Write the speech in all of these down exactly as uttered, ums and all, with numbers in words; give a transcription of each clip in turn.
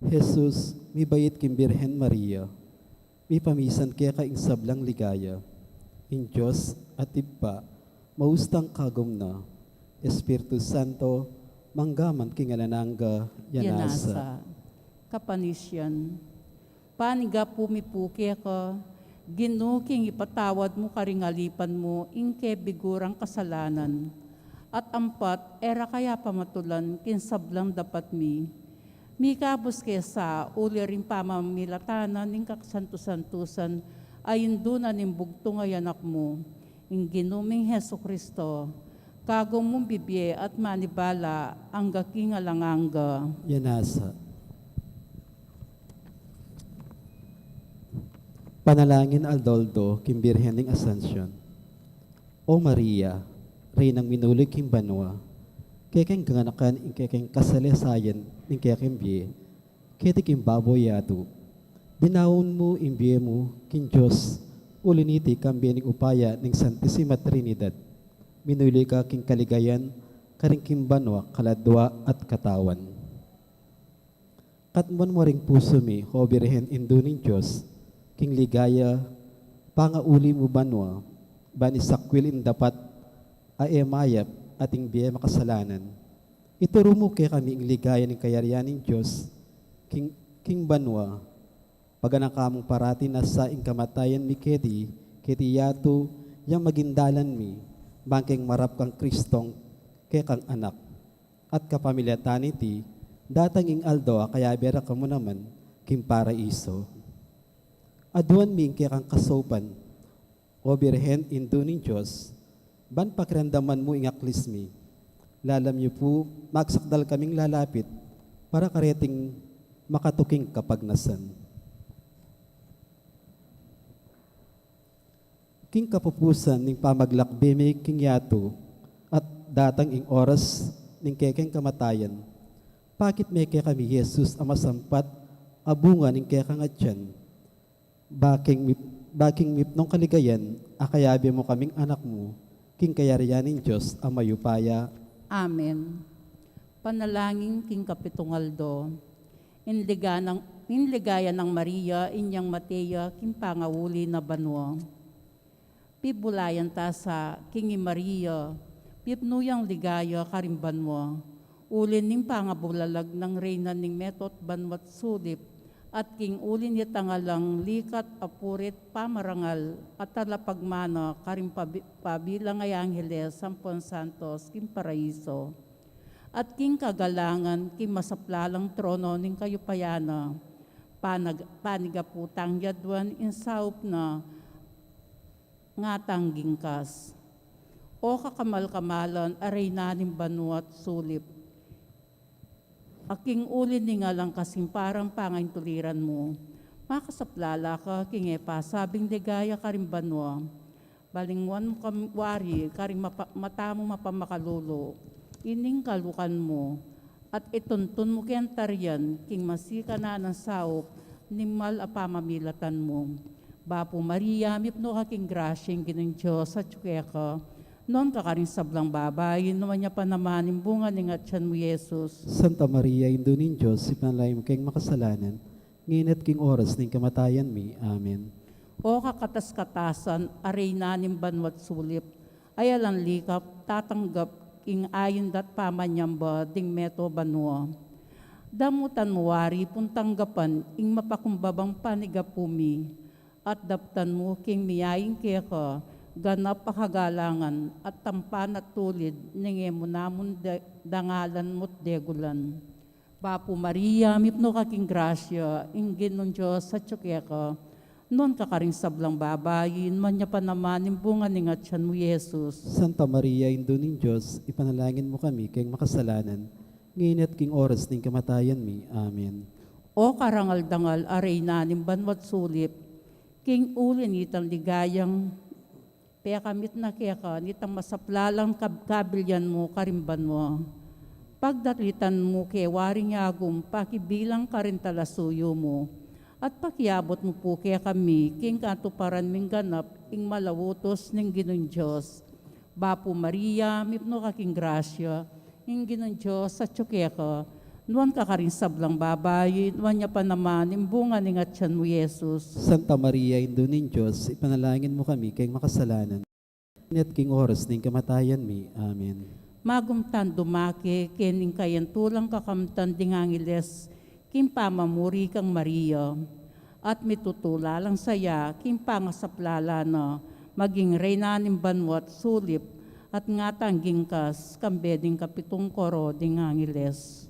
Jesus, mibait king Birhen Maria, mipamisan keka ing sablang ligaya. Ing Dios at Ibpa, maustang kagum na, Espiritu Santo, mangga man king alang angga, ya nasa. Kapanisian. Panigapu mi pu keka, Ginu, king ipatawad mu karing alipan mu ing kebigurang kasalanan, at ampat e ra kaya pamatulan king sablang dapat mi. Mikabus ke sa uli ring pamamilatan na ning kasantu-santusan a Indu na ning bugtung a Anak mu, ing Ginu ming Jesucristo, kagum mung bibie at manibala angga king alang angga. Ya nasa. Panalangin aldo-aldo king Birhen ning Asuncion. O Maria, Reynang minuli king banua, kekeng ganakan ing kekeng kasalesayan ning kekeng bie, keti king babo yatu. Dinaun mu ing bie mu king Dios, uli niti kambe ning upaya ning Santisima Trinidad. Minuli ka king kaligayan, karing king banua kaladua at katawan. Katmuan mu ring pusu mi, o Birhen Indu ning Dios, king ligaya, pangauli mu banua, ban isakwil ing dapat a e mayap at ing bie makasalanan. Ituru mu kekami ing ligaya ning kayarian ning Dios, king, king banua, paganaka mung parati na sa ing kamatayan mi keti, keti yatu, yang maging dalan mi, bang keng marap kang Kristong kekang Anak. At kapamilatan niti, datang ing aldo a kayabe ra kamu naman king paraiso. Aduan mi ing kekang kasaupan, o Birhen Indu ning Dios, ban pakiramdaman mu ing aklis mi. Lalam yu pu, magsakdal kaming lalapit para kareting makatuking kapagnasan. King kapupusan ning pamaglakbe mi king yatu, at datang ing oras ning kekeng kamatayan, pakit me kekami Jesus a masampat a bunga ning kekang atian. Baking mip-, baking mipnung kaligayan, a kayabe mu kaming anak mu, king kayarian ning Dios a mayupaya. Amen. Panalangin king kapitung aldo. Ing liga nang, ing ligaya nang Maria, inyang mate ya king pangauli na banua. Pibulayan ta sa king i Maria, pipnu yang ligaya karing banua. Uli ning pangabulalag nang Reyna ning meto at banua at sulip, at king uli nitang alang likat a purit pamarangal at talapagmana karing pabi-, pabilang a angheles ampon santos king paraiso. At king kagalangan king masaplalang trono ning kayupayan na, panag-, panigapu tang yaduan ing saup na, ngatang gingkas. O kakamal-kamalan a Reyna ning banua at sulip, a king uli ning alang kasimparang pangaintuliran mu, makasaplala ka king e pasabing ligaya karing banua. Balinguan mu kami wari karing mapa-, mata mu mapamakalulu, ining kalukan mu, at ituntun mu keng tarian king masikan a saup ning mal a pamamilatan mu. Bapu Maria, mipnu ka king grasya, ing Ginung Dios atyu keka. Nuan ka karing sablang babai, nuan ya pa naman ing bunga ning atian mu, Jesus. Santa Maria, Indu ning Dios, ipanalangin mu keng makasalanan, ngeni at king oras ning kamatayan mi. Amen. O kakatas-katasan a Reyna ning banua at sulip, a alang likat tatanggap ing ain da't pamanyamba ding meto banua. Damutan mu wari pung tanggapan ing mapakumbabang panigapu mi, at daptan mu king miyaing keka ganap a kagalangan at tampan at tulid ning e mu namun de-, dangalan mu't degulan. Bapu Maria, mipnu ka king grasya, ing Ginung Dios atyu keka. Nuan ka karing sablang babai, nuan ya pa naman ing bunga ning atian mu, Jesus. Santa Maria, Indu ning Dios, ipanalangin mu kami keng makasalanan, ngeni at king oras ning kamatayan mi. Amen. O karangal-dangal a Reyna ning banua at sulip, king uli nitang ligayang pekami na keka nitang masaplalang kab-, kabilian mu karing banua. Pagdalitan mu ke waring agum pakibilang karing talasuyu mu, at pakiabut mu pu kekami king katuparan ming ganap ing mal a utus ning Ginung Dios. Bapu Maria, mipnu ka king grasya, ing Ginung Dios atyu keka. Nuan ka karing sablang babai, nuan ya pa naman ing bunga ning atian mu, Jesus. Santa Maria, Indu ning Dios, ipanalangin mu kami king makasalanan, ngeni at king oras ning kamatayan mi. Amen. Magumtan dumake kening kayantulang kakamtan ding angeles king pamamuri kang Maria, at mitutula lang saya king pangasaplala na maging reyna ning banua't sulip, at ngatang gingkas kambe ding kapitung koro ding angeles.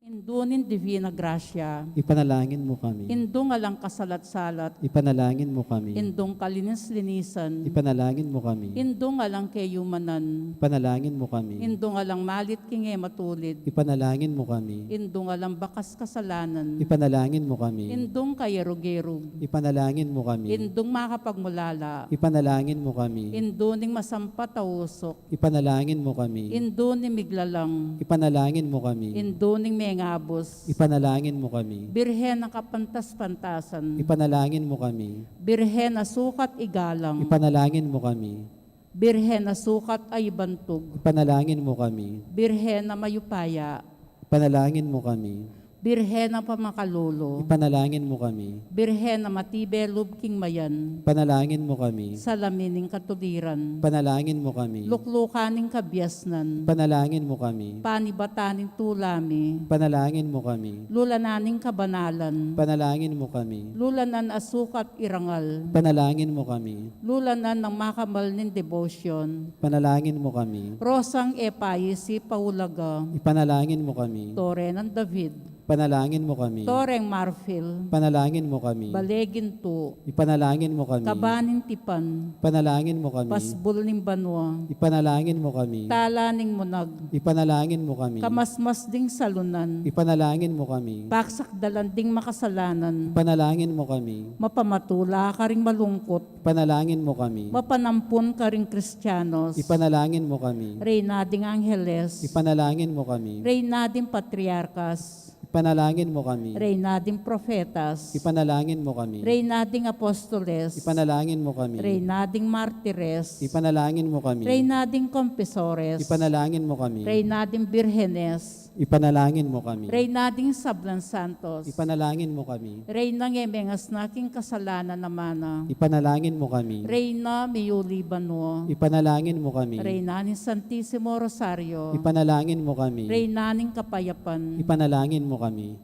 Indu ning Divina Gracia. Ipanalangin mu kami. Indung alang kasalat-salat. Ipanalangin mu kami. Indung kalinis-linisan. Ipanalangin mu kami. Indung alang keyumanan. Ipanalangin mu kami. Indung alang malit king e matulid. Ipanalangin mu kami. Indung alang bakas kasalanan. Ipanalangin mu kami. Indung kayerugerug. Ipanalangin mu kami. Indung makapagmulala. Ipanalangin mu kami. Indu ning masampat a usuk. Ipanalangin mu kami. Indu ning miglalang. Ipanalangin mu kami. Indu ning mengabus. Ipanalangin mu kami. Birhen a kapantas-pantasan. Ipanalangin mu kami. Birhen a sukat igalang. Ipanalangin mu kami. Birhen a sukat a ibantug. Ipanalangin mu kami. Birhen a mayupaya. Ipanalangin mu kami. Birhen a pamakalulu. Ipanalangin mu kami. Birhen a matibe lub king mayan. Ipanalangin mu kami. Salamin ning katuliran. Ipanalangin mu kami. Luklukan ning kabiasnan. Ipanalangin mu kami. Panibatan ning tula mi. Ipanalangin mu kami. Lulanan ning kabanalan. Ipanalangin mu kami. Lulanan a sukat irangal. Ipanalangin mu kami. Lulanan nang makamal ning debosyon. Ipanalangin mu kami. Rosang e paisip a ulaga. Ipanalangin mu kami. Tore nang David. Ipanalangin mu kami. Toreng marfil. Ipanalangin mu kami. Bale gintu. Ipanalangin mu kami. Kaba ning tipan. Ipanalangin mu kami. Pasbul ning banua. Ipanalangin mu kami. Tala ning munag. Ipanalangin mu kami. Kamasmas ding salunan. Ipanalangin mu kami. Paksakdalan ding makasalanan. Ipanalangin mu kami. Mapamatula karing malungkut. Ipanalangin mu kami. Mapanampun karing Kristianos. Ipanalangin mu kami. Reyna ding Angeles. Ipanalangin mu kami. Reyna ding Patriarkas. Ipanalangin mu kami. Reyna ding Profetas. Ipanalangin mu kami. Reyna ding Apostoles. Ipanalangin mu kami. Reyna ding Martires. Ipanalangin mu kami. Reyna ding Confesores. Ipanalangin mu kami. Reyna ding Birhenes. Ipanalangin mu kami. Reyna ding sablang santos. Ipanalangin mu kami. Reynang e mengasna king kasalanan a mana. Ipanalangin mu kami. Reyna miyuli banua. Ipanalangin mu kami. Reyna ning Santisimo Rosario. Ipanalangin mu kami. Reyna ning kapayapan. Ipanalangin mu kami.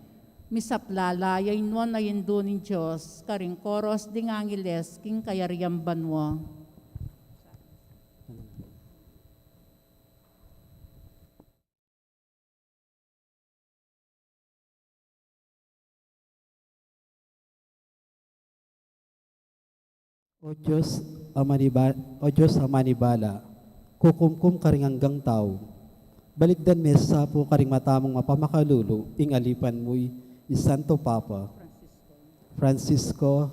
Misaplala ya ing nuan a Indu ning Dios karing koros ding angeles king kayarian banua. O Dios a maniba-, O Dios a manibala, kukumkum karing anggang tau. Balikdan me sa pu karing mata mung mapamakalulu ing alipan mu, i Santo Papa Francisco,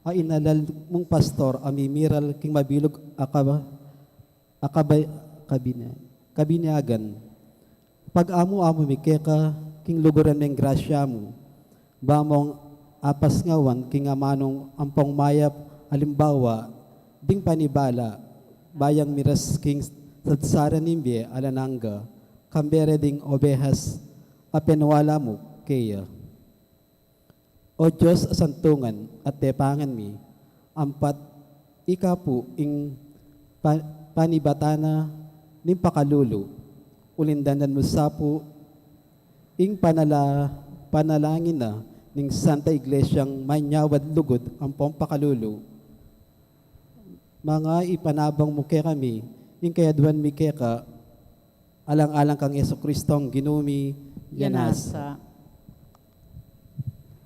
a inalal mung pastor a mimiral king mabilug a kaba-, a kaba-, kabine-, kabinegan. Pag-amu-amu mi keka king luguran meng grasya mu, ba mung apasngawan king amanung ampong mayap a alimbawa ding panibala, ba yang miras king sadsaran ning bie alang angga, kambe re ding obehas a penwala mu keya. O Dios a santungan at tepangan mi, ampat ika pu ing pa-, panibatan na ning pakalulu, ulindanan mu sa pu ing panala-, panalangin na ning Santa Iglesyang manyawad lugud ampong pakalulu. Manga ipanabang mu kekami ing kayaduan mi keka, alang-alang kang Jesucristong Ginu mi. Yanasa.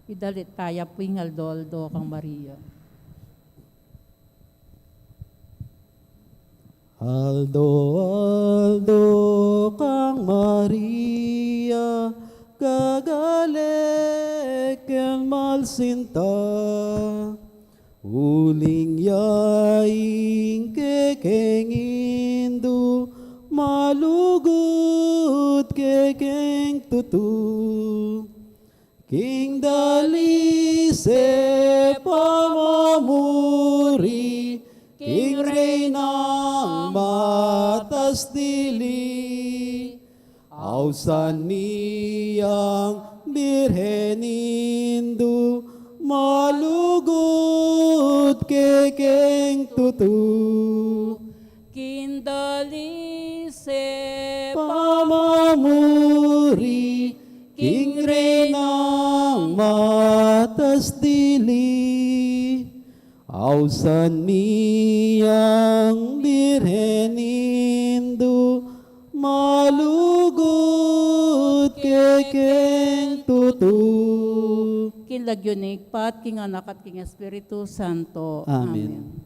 Idalit taya pu ing Aldo-aldo kang Maria. Aldo-aldo kang Maria, gagale keng malsinta. Uling ya ing kekeng Indu, malugud kekeng tutu. King dalise pamamuri, king Reynang matas dili. Ausan mi yang Birhen Indu, malugud kekeng tutu. King dalise pamamuri, king Reynang matas dili. Ausan mi yang Birhen Indu, malugud kekeng tutu. King lagyu ning Ibpa, king Anak, at king Espiritu Santo. Amen. Amen.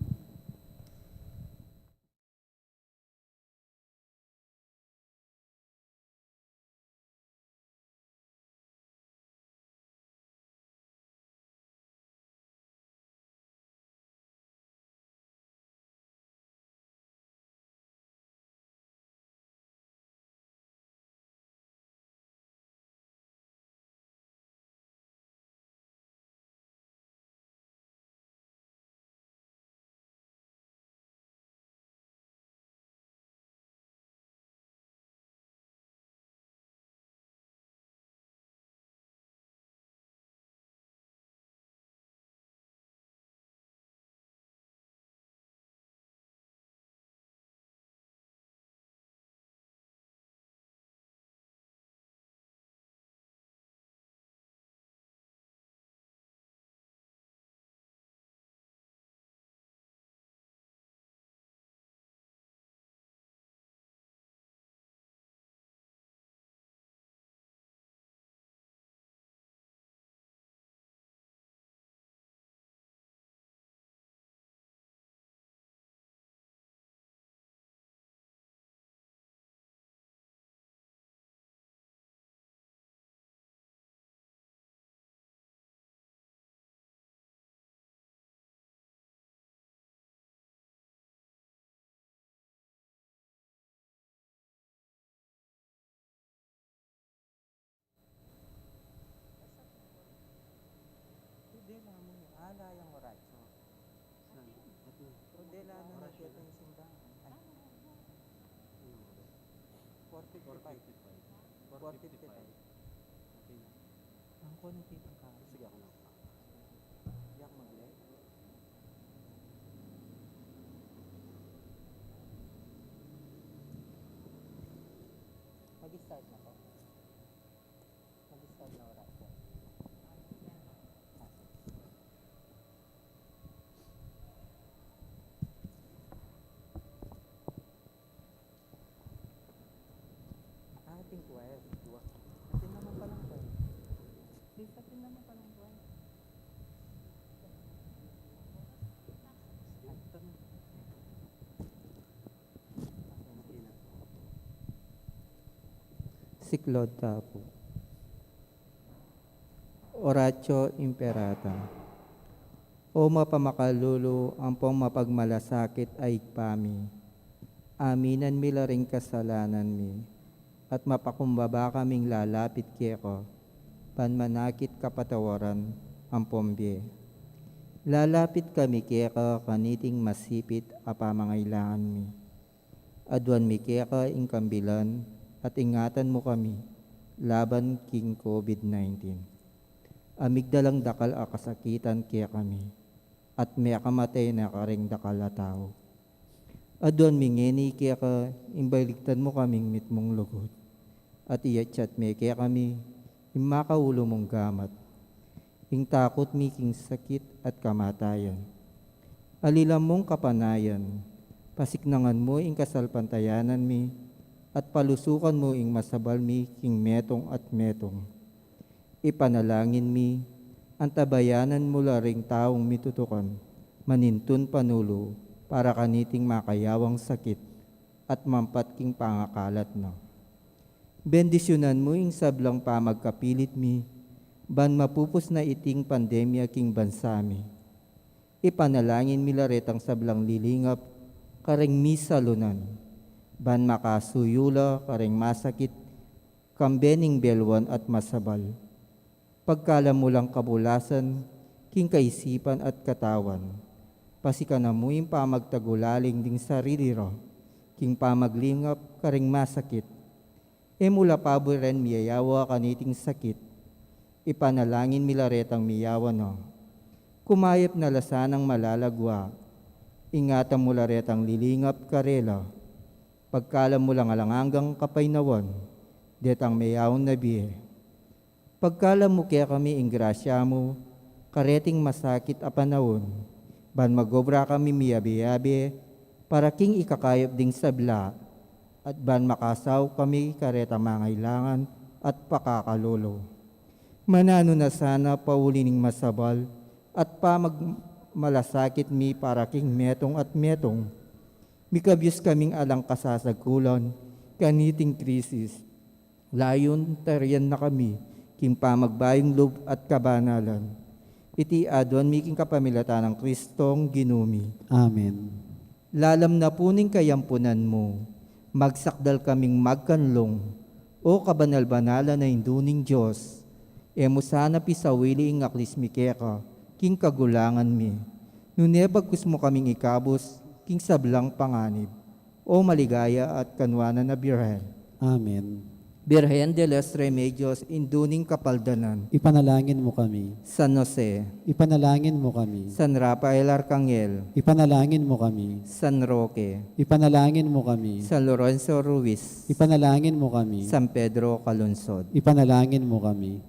Dela na nakita yung simbahan. Ay. Four fifty-five. Four fifty-five. Ang ko nakita ka. Sige, ako na. Yak mag-live. Mag-start na po. Mag-start na oras po. Ah, sige. Ah, ating kuwaya, dua. Atin naman palang kuwaya. Di sa atin naman palang kuwaya. Ay, ito na. Siklaud ta pu. Oratio Imperata. O mapamakalulu ampong mapagmalasakit a Ibpa mi, aminan mi la ring kasalanan mi, at mapakumbaba kaming lalapit keka, ban manakit kapatawaran ampong bie. Lalapit kami keka kaniting masipit a pamangailangan mi. Aduan mi keka ing kambilan at ingatan mu kami laban king COVID nineteen. A migdalang dakal a kasakitan kekami, at mekamatay na karing dakal a tau. Aduan mi ngeni keka ing baligtan mu kaming mitmung lugud, at iyatyat me kekami ing makaulu mung gamat, ing takut mi king sakit at kamatayan. Alilan mung kapanayan, pasiknangan mu ing kasalpantayanan mi, at palusukan mu ing masabal mi king metung at metung. Ipanalangin mi, Antabayanan mu la ring taung mitutukan, manintun panulu para kaniting makayawang sakit at mampat king pangakalat na. Bendisyunan mu ing sablang pamagkapilit mi, ban mapupus na iting pandemya king bansa mi. Ipanalangin mi la retang sablang lilingap kareng misalunan, ban makasuyu la kareng masakit, kambe ning belwan at masabal. Pagkalam mu lang kabulasan king kaisipan at katawan, pasikanan mu ing pamagtagulaling ding sarili ra king pamaglingap kareng masakit. E mu la paburen miyayawa kaniting sakit. Ipanalangin mi la retang miyawa na. Kumayap na la sanang malalagwa. Ingatan mu la retang lilingap karela. Pagkalam mu lang alang anggang kapaynawan detang meyaun na bie. Pagkalam mu kekami ing grasya mu kareting masakit a panaun, ban magobra kami miyabe-yabe para king ikakayap ding sabla, at ban makasaup kami karetang mangailangan at pakakalulu. Mananu na sana pauli ning masabal at pamagmalasakit mi para king metung at metung. Mikabyus kaming alang kasasagkulan kaniting krisis. Layun tarian na kami king pamagbayung lub at kabanalan. Iti aduan mi king kapamilatan nang Kristong Ginu mi. Amen. Lalam na pu ning kayampunan mu, magsakdal kaming magkanlung, O kabanal-banalan a Indu ning Dios. E mu sana pisawili ing aklis mi keka king kagulangan mi, nune bagkus mu kaming ikabus king sablang panganib, O maligaya at kanuanan a Birhen. Amen. Birhen de los Remedios, Indu ning Kapaldanan. Ipanalangin mu kami. San Jose. Ipanalangin mu kami. San Rafael Arcangel. Ipanalangin mu kami. San Roque. Ipanalangin mu kami. San Lorenzo Ruiz. Ipanalangin mu kami. San Pedro Calungsod. Ipanalangin mu kami.